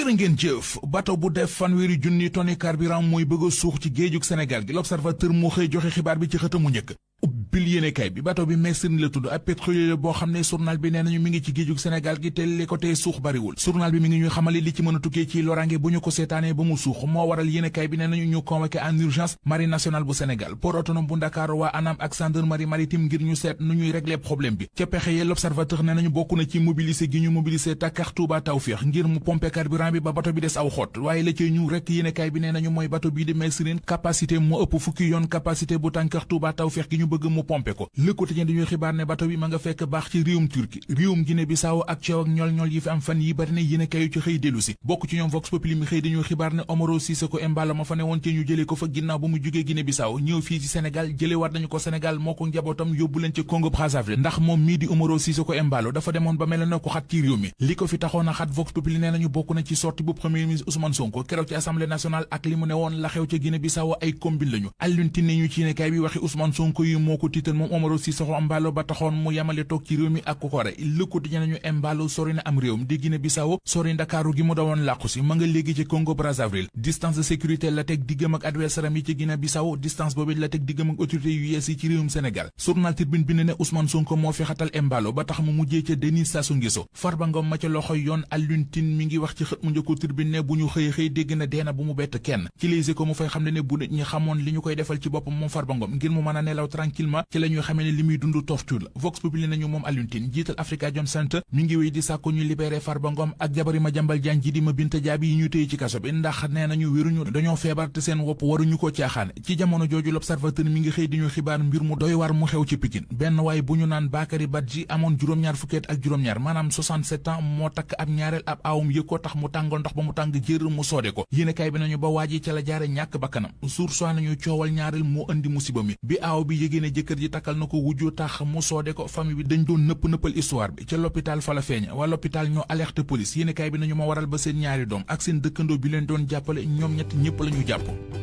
jërë ngeen jëf bato bu def fanweeri junni tonni carburant mooy bëgg a suux ci géejug Sénégal gi l'observateur moo xëy joxe xibaar bi ci xëtamu njëkk ubbil yéenekaay bi bato bi Mersin la tudd ab pétrolier boo xam ne journal bi nee nañu mi ngi ci géejug Sénégal gi te li ko tee suux bariwul journal bi mi ngi ñuy xamale li ci mën a tukkee ci lorange bu ñu ko seetaanee ba mu suux moo waral yéenekaay bi nee nañu ñu convoqué en urgence marine nationale bu Sénégal port autonome bu Ndakaaru waa ANAM ak gendarmerie maritime ngir ñu seet nu ñuy régler problème bi ca pexe yee l'observateur nee nañu bokk na ci mobiliser gi ñu mobiliser Dakar Touba Tawfekh ngir mu pomper carburant bi ba bato bi des aw xott waaye la cay ñu rek yéenekaay bi nee nañu mooy bato bii di Mersin capacité moo ëpp fukki yoon capacité bu Dakar Touba Tawfekh gi ñu bëgg mu pomper ko Le Quotidien dañuy xibaar ne bato bi ma nga fekk baax ci réewum Turquie réewum Guinée Bissau ak coow ak ñol-ñol yi fi am fan yi bari na yéenekaay yu ci xëy dellu si bokk ci ñoom Vox Populi mi xëy dañuy xibaar ne Omaro Sissoko Embalo ma fa ne woon ci ñu jëlee ko fa ginnaaw ba mu jógee Guinée Bissau ñëw fii ci Sénégal jëlee waat nañu ko Sénégal moo ko njabootam yóbbu leen ci Congo Brazzaville ndax moom mii di Omaro Sissoko Embalo dafa demoon ba mel na ko xat ci réew mi li ko fi taxoon a xat Vox Populi nee nañu bokk na ci sortie bu premier ministre Ousmane Sonko keroog ci Assemblée nationale ak li mu ne woon la xew ca Guinée Bissau ay combine lañu allunti ne ñu ci yéenekaay bi waxi Ousmane Sonko yi moo ko tiital moom Omaro Sissoko Embalo ba taxoon mu yamale toog ci réew mi ak ku ko re Le Quotidien nañu Embalo sori na am réewam di Guinée Bissau sori Ndakaaru gi mu dawoon làqu si ma nga léegi ci Congo Brazzaville distance de sécurité la teg diggam ak adversaire am yi ci Guinée Bissau distance boobu la teg diggam ak autorité yu yees yi ci réewum Sénégal journal Tribune bind ne Ousmane Sonko moo fi xatal Embalo ba tax mu mujjee ca Denis Sassou Nguesso Farba Ngom ma ca loxoy yoon Alioune Tine mi ngi wax ci xët mu njëkko Tribune ne bu ñu xëy dégg na deena bu mu bett kenn ci Les Échos mu fay xam ne bu nit ñi xamoon li ñu koy defal ci boppam moom Farba Ngom ngir mu mën a nelaw tranquillement ci la ñuy xamee ne li muy dund torture la Vox Populi nañu moom Alioune Tine jiital Afrikajom Center mi ngi wéy di sàkku ñu libéré Farba Ngom ak jabari Madiambal Diagne ji di Ma Binta Jaabi yi ñu téye ci kaso bi ndax nee nañu wéruñu dañoo feebar te seen wopp waruñu ko caaxaan ci jamono jooju l'Observateur mi ngi xëy di ñu xibaar mbir mu doy war mu xew ci Pikine benn waay bu ñu naan Bakary Badji amoon juróom-ñaar fukkeet ak juróom-ñaar maanaam 67 ans moo takk ab ñaareel ab aawum yëg ko tax mu tàngal ndox ba mu tàng jër mu soode ko yéenekaay bi nañu ba waaji ca la jaare ñàkk bakkanam source nañu coowal ñaareel moo andi musiba mi bi aaw bi yégée ne jëkkër ji takkal na ko wujju tax mu soode ko famille bi dañ doon nëppal histoire bi ca l'hôpital fa la feeñ waa l'hôpital ñoo alerte police yéenekaay bi nañu ma waral ba seen ñaari doom ak seen dëkkandoo bi leen doon jàppale ñoom ñett ñëpp la ñu jàpp